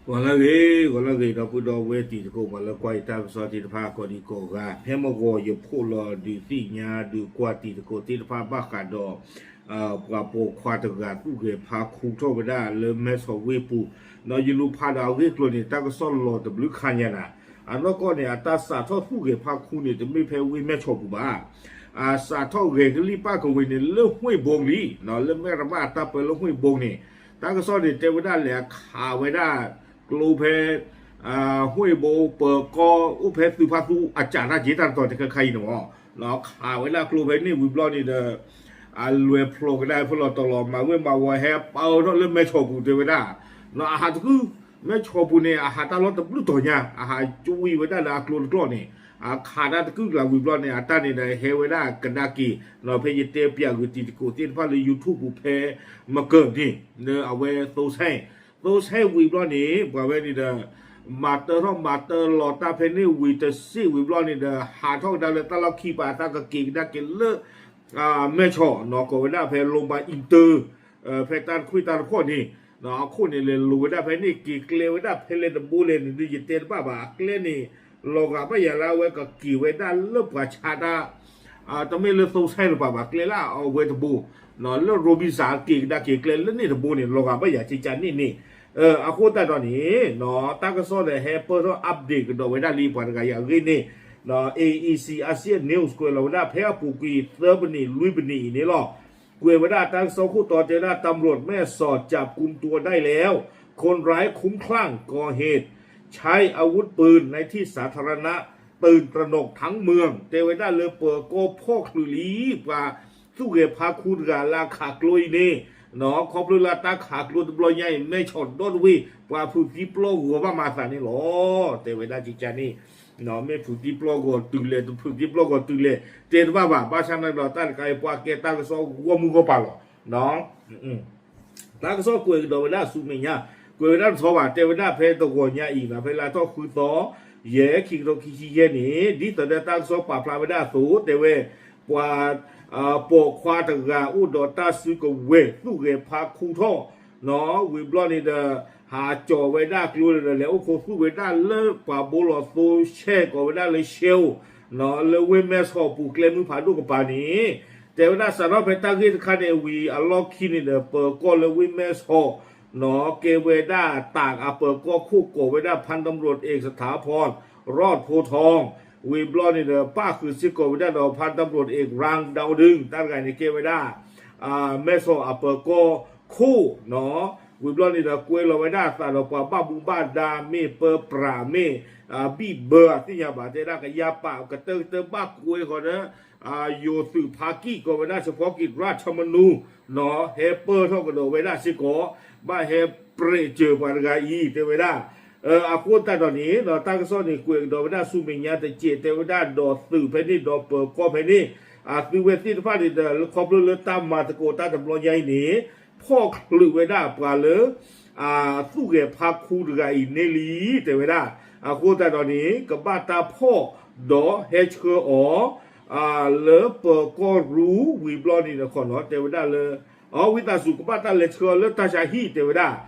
ဂီၤလၢအဂ့ၤ, ဂီၤလၢအဂ့ၤ ဒီပုၢ်ဒီဝဲၢ်တံၤသကိး ပှၤလၢကွၢ်ယတၢ်ကစီၣ်သ့ၣ်တဖၣ် ကိးဒံကိးဂၤ, ဖဲမုၢ်ဂီၤယဖိးလီၤဒုးသ့ၣ်ညါဒုးကွၢ်တံၤသကိးသ့ၣ်တဖၣ်ဘၣ်ဃးဒီး ပှၤပိာ်ခွါတဂၤသူၣ်ဂဲၤဖးခူထီၣ်ဝဲဒၣ်လၢမဲၢ်ဆီးဝ့ၢ်ပူၤ, ဒီးယလူၤဖးဒီးအဂ့ၢ်အကျိၤန့ၣ် တၢ်ကစီၣ်လီၤတဘျုးခါညါနၤ, အနီၢ်ကီၢ်န့ၣ် အတၢ်စးထီၣ်သူၣ်ဂဲၤဖးခူန့ၣ် တမ့ၢ်ဖဲဝ့ၢ်မဲၢ်ဆီးပူၤဘၣ် အစးထီၣ်ဂဲၤကလံၣ်ပၣ်ကဝ့ၤန့ၣ် လၢမှ့ၣ်ဘိကလံၤ, လၢမဲၢ်ရမၣ်အတၢ်ပၢလၢမှ့ၣ်ဘိန့ၣ်, တၢ်ကစီၣ်န့ၣ် တဲဝဲဒၣ်လဲၤခးဝဲဒၣ်ကျိဖဲ မှ့ၣ်ဘိပၢၤကီၢ်အိၣ်ဖဲသုးဖါသူအစးတၢ်က့ၤတၢ်တတီၤတခါခါအံၤန့ၣ်မး, ခးဝဲဒၣ်ကျိဖဲန့ၣ်ဝံၤဘျီန့ၣ်ဒီး အလွဲၤဖျိးကဒါဖဲလီၤတီၤလီၤ မၤဝ့ၢ်မၤဝီၤဟဲပာ်အၢထီၣ်လၢမဲၢ်ဆီးပူၤတဲဝဲဒၣ်, အဟးတကု မဲၢ်ဆီးပူၤန့ၣ် အဟးတၢ်လီၢ်တဘျုးတီၤညါ အဟးကွံာ်ဝဲဒၣ်လၢအကျိတကျီၢ်န့ၣ်, အခးတၢ်တကုၢ်ကျါဝံၤဘျီန့ၣ် အတၢ်န့ၣ်ဒီးဟဲဝဲဒၣ်ကဒါက့ၤ, ဖဲယတဲပၠးဂုာ်တံၤသကိးသ့ၣ်တဖၣ်လၢ YouTube ပူၤဖဲမကၢၤန့ၣ် လၢအဝဲသိဆဲၣ်, သိဆဲၣ်ဝံၤဘျီန့ၣ် ပှၤဝဲန့ၣ်ဒီး မၤတၢထီၣ်မၤတၢလီၤတၢ်ဖဲန့ၣ်ဝံၤတစ့ၢ်ဝံၤဘျီန့ၣ်ဒီး ဟးထီၣ်ကဒါလၢတၢ်လီၢ်ခံပၤ တၢ်ကက့ၤကဒါက့ၤလၢ မဲၢ်ဆီးနီၤ ကိးဝဲဒၣ်ဖဲလိဘါအံတၢ ဖဲတၢ်တခွံတၢ်တခီန့ၣ်, အခိၣ်န့ၣ်လဲၤလိၤဝဲဒၣ်ဖဲန့ၣ် က့ၤကျဲဝဲဒၣ်ဖဲလဲၣ်တဘိလဲၣ်န့ၣ်ဒုး ယတဲတဘၣ်ဘၣ် အကျဲန့ၣ် လီၤဂာ်ဘၣ်ယၤလၢအဝဲကက့ၤဝဲဒၣ်လၢပှၤဆါတၢ် တမ့ၢ်လၢသိဆဲၣ်လၢၤဘၣ်ဘၣ် ကျဲလၢအဝဲတဘိ, လၢရိဘံစၣ်က့ၤကဒါက့ၤကျဲလၢန့ၣ်တဘိန့ၣ် လီၤဂာ်ဘၣ်ယၤကကန့ၣ်န့ၣ်, အဃိသတးဒီးန့ၣ် တၢ်ကစီၣ်ဒီးဟဲပၢၢ်ထီၣ် update ကဒီးဝဲဒၣ်လံပှၤတဂၤအံၤအဂ့ၢ်န့ၣ်, AEC Asia News ကွဲးလီၤဝဲဒၣ်ဖဲအပူၤကွံာ်သၢပနံးလွံၢ်ပနံးအံၤန့ၣ်လီၤ. ကွဲးဝဲဒၣ်တၢ်ကစီၣ်ခိၣ်တီတဲဝဲဒၣ် ตำรวจแม่สอดจับกุมตัวได้แล้ว คนร้ายคุ้มคลั่งก่อเหตุ ใช้อาวุธปืนในที่สาธารณะ ตื่นตระหนกทั้งเมือง တဲဝဲဒၣ်လၢပၢၤကီၢ်ဖီၣ်ချုးလံ ပှၤသူၣ်ဂဲၤဖးခူတဂၤလၢအခးကျိအံၤန့ၣ်, ခီဖျိလၢတၢ်ခးကျိတဘျီညါအံၤ မဲၢ်ဆီးဒီတဝ့ၢ် ပှၤဖုးသံပျီၢ်ဂီၤဘၣ်မၤသးန့ၣ်လီၤ. တဲဝဲဒၣ်ကကန့ၣ် မ့ၢ်ဖုးသံပျီၢ်ဂီၤတုၤလဲၣ် တဖုးသံပျီၢ်ဂီၤတုၤလဲၣ် တဲတဘၣ်ဘၣ် ဘၣ်ဆၣ်န့ၣ်ဒီး တၢ်တခါအံၤပှၤကဲတၢ်ကစီၣ်ဂီၢ်မုၢ်ဂီၢ်ပၤလီၤ. တၢ်ကစီၣ်ကွဲးကဒီးဝဲဒၣ်ဆူမဲာ်ညါ, ကွဲးဝဲဒၣ်တထီဘၣ် တဲဝဲဒၣ်ဖဲတဂီၤညါအံၤ ဖဲလါထီၣ်ဃုသီ ယဲၢ် ခံကထိခံဆံယဲၢ်န့ၣ် ဒ်သိးဒီးတၢ်ကစီၣ်ပာ်ဖျါဝဲဒၣ်အသိး တဲဝဲ ပှၤ ပိာ်ခွါတဂၤအိၣ်ဒီးတၢ်စုကဝဲၤ သူၣ်ဂဲၤဖးခူထီၣ် ဝံၤဘျီန့ၣ်ဒီး ဟးကၠီၤဝဲဒၣ်ကျိဒီး လဲၤအိၣ်ခိးသူၣ်ဝဲဒၣ်လၢပှၤဘိလီၤသိဆဲၣ် ကိးဝဲဒၣ်လၢ Shell လၢဝ့ၢ်မဲၢ်ဆီးပူၤကျဲမုၢ်ဖးဒိၣ်ကပၤန့ၣ်, တဲဝဲဒၣ်စးထီၣ်ဖဲတၢ်ဂ့ၢ်တခါန့ၣ်ဝံၤ အလီၢ်ခံန့ၣ်ဒီး ပၢၤကီၢ်လၢဝ့ၢ်မဲၢ်ဆီး ကဲဝဲဒၣ်တၢ်အပၢၤကီၢ်ခိၣ်ကိးဝဲဒၣ် พันตำรวจเอกสถาพร รอดโพธิ์ทอง ဝံၤဘျီန့ၣ်ဒီး ပၣ်ဃုာ်စ့ၢ်ကီးဝဲဒၣ်ဒီး พันตำรวจเอก รางดาวดึง တၢ်တဂၤန့ၣ်ကဲဝဲဒၣ် မဲၢ်ဆီးအပၢၤကီၢ်ခိၣ်နီၤ, ဝံၤဘျီန့ၣ်ဒီးကွဲလီၤဝဲဒၣ်အသးဒီးပှၤဘၣ်မူဘၣ်ဒါ မ့ၢ်ပၢပြးမ့ၢ် ဘံၣ်ဘၢအသ့ၣ်ညါဘၣ် တဲဒၣ်ကယၤပာ်ကတၢၢ်ကတၢၢ်ဘၣ်ကွဲဃီဒီး ယိၤသုးဖါကံၣ်ကိးဝဲဒၣ် เฉพาะกิจราชมนู နီၤ ဟဲပၢၢ်ထီၣ်ကဒီးဝဲဒၣ်စ့ၢ်ကီး ဘၣ်ဟဲပြဲးစၢၤပှၤတဂၤအံၤ တဲဝဲဒၣ် အဃိသတးဒီးန့ၣ် တၢ်ကစီၣ်န့ၣ် ကွဲးကဒီးဝဲဒၣ်ဆူမဲာ်ညါတစဲး တဲဝဲဒၣ်ဒီးသုးဖဲန့ၣ် ဒီးပၢၤကီၢ်ဖဲန့ၣ် အသုဝဲသ့ၣ်တဖၣ်န့ၣ်ဒီး လၢခီဖျိလၢတၢ်မၤသကိးတၢ်တဘျီညါအံၤန့ၣ် ဖီၣ်ချုးဝဲဒၣ်ပှၤလၢ သူၣ်ဂဲၤဖးခူတဂၤအံၤန့ၣ်လံ တဲဝဲဒၣ် အဃိသတးဒီးန့ၣ် ကဘၣ်တၢ်ဖီၣ်ဒီးဟဲဆှၢအီၤ လၢပၢၤကီၢ်ရူဝံၤဘျီန့ၣ်တခီနီၤ တဲဝဲဒၣ်လၢ အဝံသးစူၤ ကဘၣ်တၢ်လဲၤဆှၢအီၤလၢတၢ်ဆါဟံၣ် တဲဝဲဒၣ်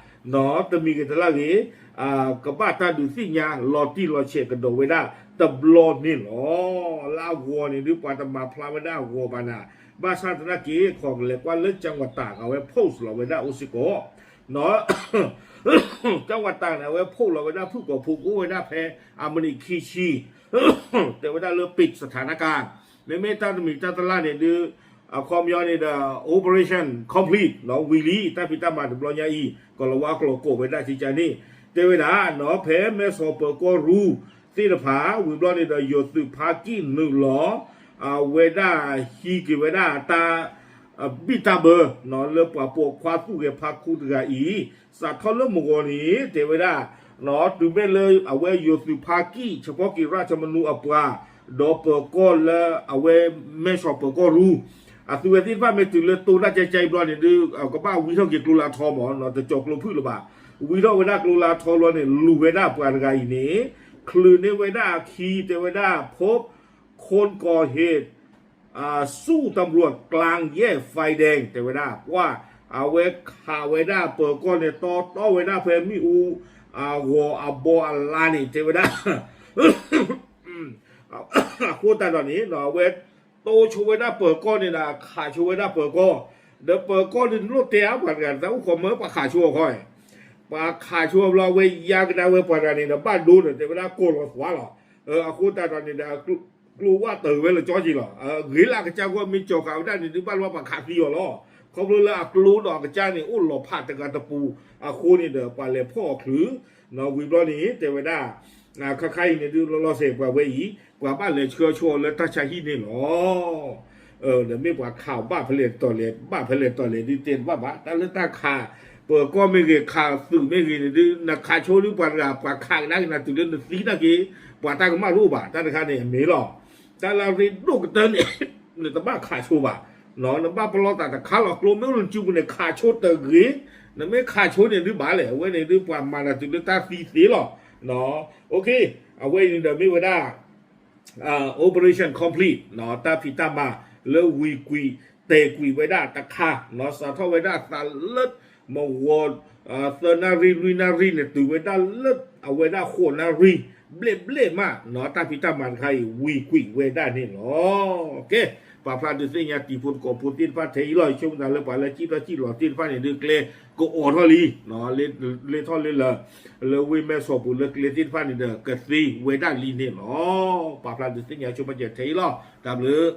နီၤ တမံၤဂ့ၤတလၢ်ဂ့ၤ ကဘၣ်တၢ်ဒုးသ့ၣ်ညါလီၤတံၢ်လီၤဆဲးကဒီးဝဲဒၣ်တဘျီန့ၣ်လီၤ. လၢအဂီၤန့ၣ်ဒုး ပှၤတမၤဖျါဝဲဒၣ်အဂီၤဘၣ်နၤ, ဘၣ်ဆၣ်သနာ်က့ ခီကလဲၤကွၢ်လၢကၠၣ်ဝးတၢ် အဝဲ post လီၤဝဲဒၣ်အိၣ်စ့ၢ်ကီး ကၠၣ်ဝးတၢ်န့ၣ် အဝဲ post လီၤဝဲဒၣ်ဖုၣ်ကိာ်ဖိကအိၣ်ဝဲဒၣ်ဖဲအမံးနံးခံဆံ တဲဝဲဒၣ်လၢ ပိတ်စถานการณ์ မ့မ့ၢ်တၢ်တမံၤတၢ်တလၢ်န့ၣ်ဒုး အခီပညီန့ၣ်ဒီး operation complete နီၤ ဝံၤလံ တၢ်ဖံးတၢ်မၤတဘျီညါအံၤ ကီၤလၤဝါကျိာ်ကိးဝဲဒၣ်ကကန့ၣ် တဲဝဲဒၣ်နီၤ ဖဲမဲၢ်ဆီးပၢၤကီၢ်ရူသ့ၣ်တဖၣ် ဝံၤဘျီန့ၣ်ဒီး ယိၤသုးဖါကံၣ်နုာ်လီၤ အဝဲဒၣ်ဟံးက့ၤဝဲဒၣ်တၢ် ဘံၣ်တၢ်ဘၢ လၢပှၤပိာ်ခွါသူၣ်ဂဲၤဖးခူတဂၤအံၤ စးထီၣ်လၢမုၢ်ဂီၤန့ၣ် တဲဝဲဒၣ် တုၤမ့ၢ်လၢအဝဲယိၤသုးဖါကံၣ် เฉพาะกิจราชมนู အပှၤ ဒီးပၢၤကီၢ်လၢအဝဲမဲၢ်ဆီးပၢၤကီၢ်ရူ အသုဝဲသ့ၣ်တဖၣ်မ့ၢ်တုၤလၢတိၢ်တၢ်ကဲကဲအံၤဘျီန့ၣ်ဒုး ကဘၣ်ဝံထီၣ်က့ၤကျိလၢအထီမး တကၠီၤကျိဖုၣ်လၢၤဘၣ် ဝံထီၣ်ဝဲဒၣ်ကျိလၢအထီဘျီန့ၣ် လူၤဝဲဒၣ်ပှၤတဂၤအံၤန့ၣ် ချုးန့ၢ်ဝဲဒၣ်အခံ တဲဝဲဒၣ် พบคนก่อเหตุ สู้ตำรวจกลางแยกไฟแดง တဲဝဲဒၣ် ပှၤ အဝဲခးဝဲဒၣ်ပၢၤကီၢ်န့ၣ် တီတီဝဲဒၣ်ဖဲမ့ၣ်အူ အဂီၤအဘီအလါန့ၣ် တဲဝဲဒၣ် အဃိသတးဒီးန့ၣ် အဝဲတိၢ်ဆိဝဲဒၣ်ပၢၤကီၢ်န့ၣ်ဒီး ခးဆိဝဲဒၣ်ပၢၤကီၢ်, ဒီးပၢၤကီၢ်န့ၣ် တလိၣ်တဲအါပှၤတဂၤ တၢ်အိၣ်ခိးမၢပှၤခးဆိအီၤခီ, ပှၤခးဆိအဘျီ အဝဲယါကဒါဝဲပှၤတဂၤန့ၣ်ဒီး ဘၣ်ဒိန့ၣ် တဲဝဲဒၣ်ကိးလီၤသွါလီၤ. အဃိသတးဒီးန့ၣ်ဒီး ကျိဝၣ်တၢ်ဝဲလၢကၠီက့ၤလီၤ. ဂ့ၤလၢအကစၢ်ဂီၢ်မ့ၢ်ကၠီၤဃာ်ဝဲဒၣ်န့ၣ် ဒုးဘၣ်လီၤပှၤခးသံအီၤလီၤ. ခီဖျိလၢအကျိဒီးအကစၢ်န့ၣ် အိၣ်လီၤဖးတဂၤတပူၤအဃိန့ၣ်ဒီး ပှၤလဲၤဖီၣ်အီၤချုး, ဝံၤဘျီန့ၣ် တဲဝဲဒၣ် ခါခါအံၤန့ၣ်ဒုး လီၤလီၤဆဲးပှၤဝဲအံၤ ပှၤဘၣ်လဲၤဆှၢဆိအီၤလၢတၢ်ဆါဟံၣ်န့ၣ်လီၤ. ဒီးမ့ၢ်ပှၤခးအီၤဘၣ်ဖဲလဲၣ်တီၤလဲၣ် ဘၣ်ဖဲလဲၣ်တီၤလဲၣ်ဒုးတဲတဘၣ်ဘၣ်. တၢ်လၢတၢ်ခး ပၢၤကီၢ်မ့ၢ်ဂ့ၤ ခးသုးမ့ၢ်ဂ့ၤန့ၣ်ဒုး နခးဆိဒုးပှၤတဂၤ ပှၤခးကဒါက့ၤနၤတုၤလၢနသံနာ်က့ၤ ပှၤတၢ်ကမၣ်တအိၣ်ဘၣ်. တၢ်တခါန့ၣ်အမ့ၢ်လီၤ. တၢ်လၢအရ့ဒိၣ်ကတၢၢ်န့ၣ် နတဘၣ်ခးဆိဘၣ်. နဘၣ်ပလီၢ်သးတခါလီၤ. ကျိမ့ၢ်အိၣ်လၢနစုပူၤန့ၣ် ခးဆိတဂ့ၤ, နမ့ၢ်ခးဆိန့ၣ်ဒုးဘၣ်လဲၣ်. အဝဲန့ၣ်ဒုးပှၤမၤနၤတုၤလၢတၢ်သံသ့လီၤ. အဝဲအံၤန့ၣ်ဒီးမ့ၢ်ဝဲဒၣ် Operation Complete တၢ်ဖံးတၢ်မၤလၢဝံၤကွံာ်တဲာ်ကွံာ်ဝဲဒၣ်တခါ, စးထီၣ်ဝဲဒၣ်အသးလၢ မဝီၤ သၢနၣ်ရံၣ်လွံၢ်နၣ်ရံၣ်န့ၣ် တုၤဝဲဒၣ်လၢအဝဲဒၣ်ဃိးနၣ်ရံၣ် ဘျဲၣ်ဘျဲၣ်မး, တၢ်ဖံးတၢ်မၤတခါအံၤ ဝံၤကွံာ်ဝဲဒၣ်န့ၣ်လီၤ. ကဲ, ပာ်ဖျါဒုးသ့ၣ်ညါတံၤဖိသကိးဖိသ့ၣ်တဖၣ်ထဲအံၤလီၤ. ယဆိကမိၣ်သးလၢပှၤလၢစံၣ်ထီၣ်စံၣ်လီၤသ့ၣ်တဖၣ်န့ၣ်ဒုး ကျဲကအိးထီၣ်လံ လ့ထီၣ်လၢလၢ လၢဝ့ၢ်မဲၢ်ဆီးပူၤလၢကျဲသ့ၣ်တဖၣ်န့ၣ်ဒီး ကသ့ဝဲဒၣ်လံန့ၣ်လီၤ. ပာ်ဖျါဒုးသ့ၣ်ညါဆိကမိၣ်ထဲအံၤလီၤ. တၢ်ဘျုး